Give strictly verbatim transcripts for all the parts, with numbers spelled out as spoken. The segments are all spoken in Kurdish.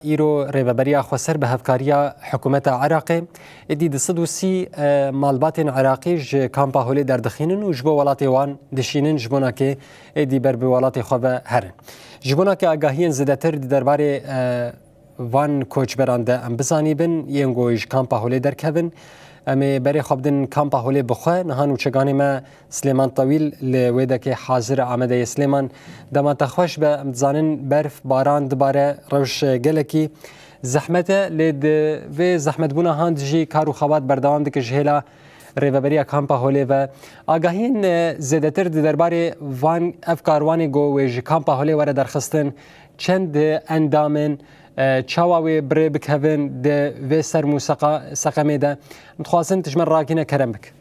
Îro Rêveberiya Xweser bi hevkariya hikûmeta Iraqê êdî du sed û sî, e, malbatên Iraqî ji kampa Holê derdixînin û ji bo welatê wan dişînin, ji bona ke êdî ber bi welatê xwe ve herin. Ji bona ke agahiyên zêdetir di derbarê, e, van koçberan de em bizanîbin, yên ku ji kampa Holê derkevin, em ê berê xwe bidin kampa Holê bi xwe. Niha nûçeganê me Silêman Tewîl li wê dekê hazir e, Amedeyê. Silêman, dema te xweş be, em dizanin berf, baran dibare, rewş gelekî zehmet e, lê di vê zehmetbûna han jî kar û xebat berdewam dike ji hêla Rêveberiya Kampa Holê ve. Agahiyên, e, zêdetir di derbarê van ev karwanê ku wê ji Kampa Holê were derxistin, çend endam in, e, çawa wê bi rê bikevin di vê serm û seqa-, seqemê de? Dixwazin tu ji me re rakîne, kerem bik.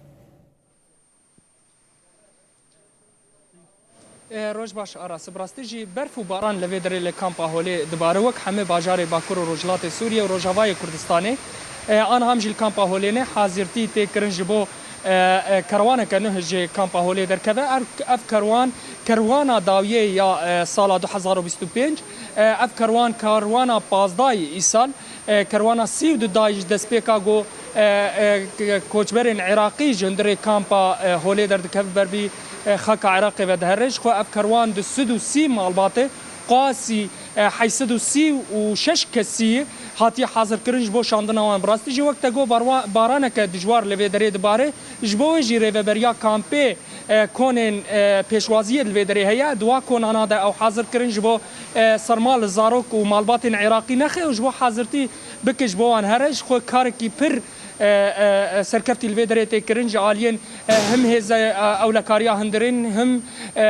E, roj baş, Aras. Bi rastî jî berf û baran li vê derê li Kampa Holê dibare, wek hemî bajarê Bakur û Rojhilatê Sûriyê û Rojavayê Kurdistanê. E, anha em jî li Kampa Holê ne, hazirtî tê kirin ji bo, e, e, kerwaneke nuh ji Kampa Holê derkeve. Er, ev kerwan, kerwana dawiyê ya, e, sala du hezar û bîst û pênc, e, ev kerwan, kerwana pazdayê îsal, e, kerwana sî û du dayî ji destpêka ku, e, e, k-, koçberên Iraqî ji hundirê kampa, e, Holê derdikeve ber bi, e, xaka Iraqê ve dihere. Ji xwe ev kerwan du sed û sî malbatê, qasî, e, heyt sed û sî û şeş kesî hatiye hazirkirin ji bo şandina wan. Bi rastî jî wek te got, barwa-, baraneke dijwar li vê derê dibare. Ji bo wê jî rêveberiya kampê e, konên, e, pêşwaziyê li vê derê heye. Di wa konana de ew hazir kirin ji bo, e, serma li zarok û malbatên Iraqî nexe û ji bo hazirtî bike ji bo wan here. Ji xwe karekî pir, e, e, e, serkeftî li vê derê tê kirin ji aliyên, e, him hêze, e, ewlekariya hundirên, him, e, e,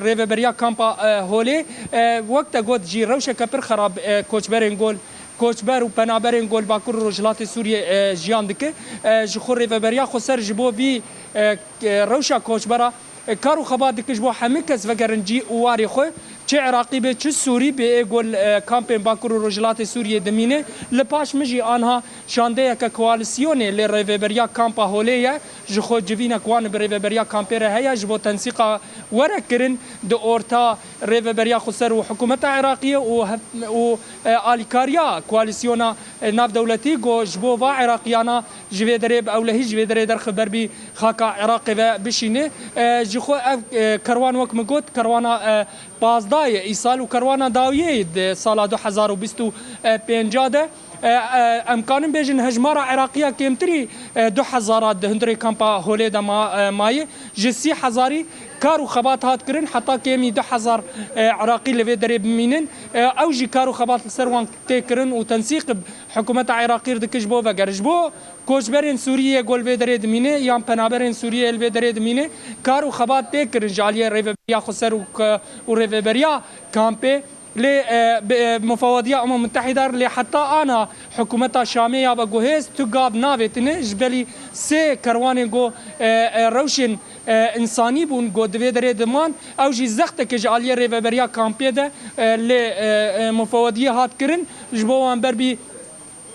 rêveberiya kampa, e, Holê. E, wek te got jî rewşeke pir xerab, e, koçberên gol, koçber û penaberên gol Bakur û Rojhilatê Sûriyê, e, jiyan dike. E, ji xwe Rêveberiya Xweser ji bo vî, e, rewşa koçbera, e, kar û xebat dike ji bo hemî kes vegerin cî û warê xwe, çi Iraqî be, çi Sûrî be, ê gol, e, kampên Bakur û Rojhilatê Sûriyê dimîne. Li paş min jî anha şandeyeke koalîsyonê lê rêveberiya kampa Holê ye. Ji xwe civînek wan bi rêveberiya kampê re heye, ji bo tensîqa were kirin di orta Rêveberiya Xweser û hikûmeta Iraqiyê û hev-, û, e, alîkariya koalîsyona, e, navdewletî ku ji bo va Iraqiyana ji vê derê bi ewlehî ji vê derê derxe ber bi xaka Iraqê ve bişîne. E, ji xwe ev, e, kerwan wek min got, kerwana, e, pazdayê îsal û kerwana dawiyê di sala du hezar û bîst û pênca de, e, e, em kanin bêjin hejmara Iraqiya kêmtirî, e, du hezara di hundirê kampa Holê de ma-, e, maye. Ji sî hezarî kar û xebat hat kirin, heta kêmî du hezar, e, Iraqî li vê derê bimînin. E, ew jî kar û xebat li ser wan tê kirin û tensîq hikûmeta Iraqî re dike ji bo veger. Ji bo koçberên Sûriyê ku li vê derê dimîne yan penaberên Sûriyê li vê derê dimîne, kar û xebat tê kirin ji aliyê Rêveberiya Xweser û k-, û Rêveberiya Kampê. Lê, e, bi, e, mufawediya Umem Mutehîde re, lê heta ana hikûmeta Şamê ya veguhêz tu gav navêtine, ji belî sê kerwanên ku, e, e, rewşên, e, însanî bûn ku di vê derê diman, ew jî zexteke ji aliyê Rêveberiya Kampê de, e, lê, e, e, mufawediyê hat kirin, ji bo wan ber bi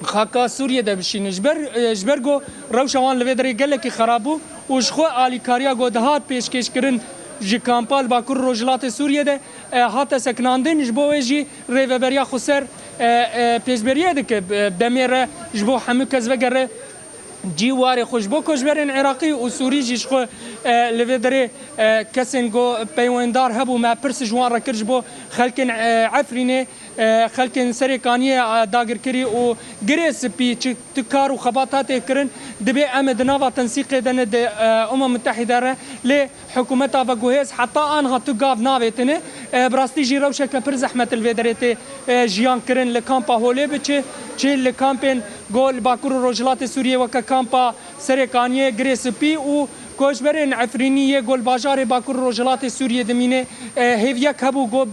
xaka Sûriyê de bişînin. Ji ber, e, ji ber ku rewşa wan li vê derê gelekî xerab bû û ji xwe alîkariya ku dihat pêşkêşkirin ji kampa li Bakur Rojhilatê Sûriyê de, e, hate sekinandin, ji bo wê jî Rêveberiya Xweser, e, e, pêşberiyê dike, e, demê re ji bo hemû kes vegere cî warê xwe. Ji bo koçberên Iraqî û Sûrî jî ji xwe, e, li vê derê, e, kesên ku peywendar hebû, me pirs ji wan re kir ji bo xelkên, e, Efrînê, e, xelkên Serê Kaniyê, e, dagirkirî û Girê Spî çi tu kar û xebata tê kirin, dibê em ê di nava tensîqê de ne di, e, Umem Mutehîde re, lê hikûmeta veguhêz heta anha tu gav navêtine. E, bi rastî jî rewşeke pir zehmet li vê derê tê, e, jiyan kirin li kampa Holê bi çi, çi li kampên ku li Bakur û Rojhilatê Sûriyê weke kampa Serê Kaniyê, Girê Spî û koçberên Efrînî yê ku li bajarê Bakur û Rojhilatê Sûriyê dimîne, e, hêviyek hebû ku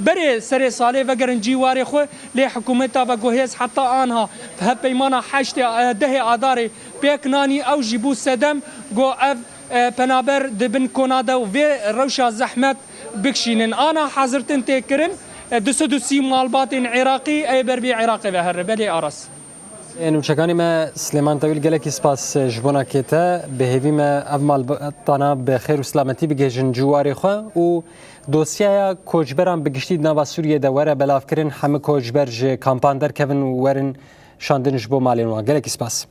berê serê salê vegerin cî warê xwe, lê hikûmeta veguhêz heta anha hevpeymana heştê, e, dehê Adarê pêk nanî, ew jî bû sedem ku ev, e, penaber di bin kona de û vê rewşa zehmet bikişînin. Ana hazirtin tê kirin, e, du sed û sî malbatên Iraqî ê ber bi Iraqê ve here. Belê Aras. Nûçekanê me Silêman Tewîl, gelekî spas ji bona kê te. Bi hêvî me ev malbata bi xêr û silametî bigihêjin ciwarê xwe û dosyaya koçberan bi giştî di nava Sûriyê de were belavkirin, hemû koçber ji kampan derkevin û werin şandin ji bo malên wan. Gelekî spas.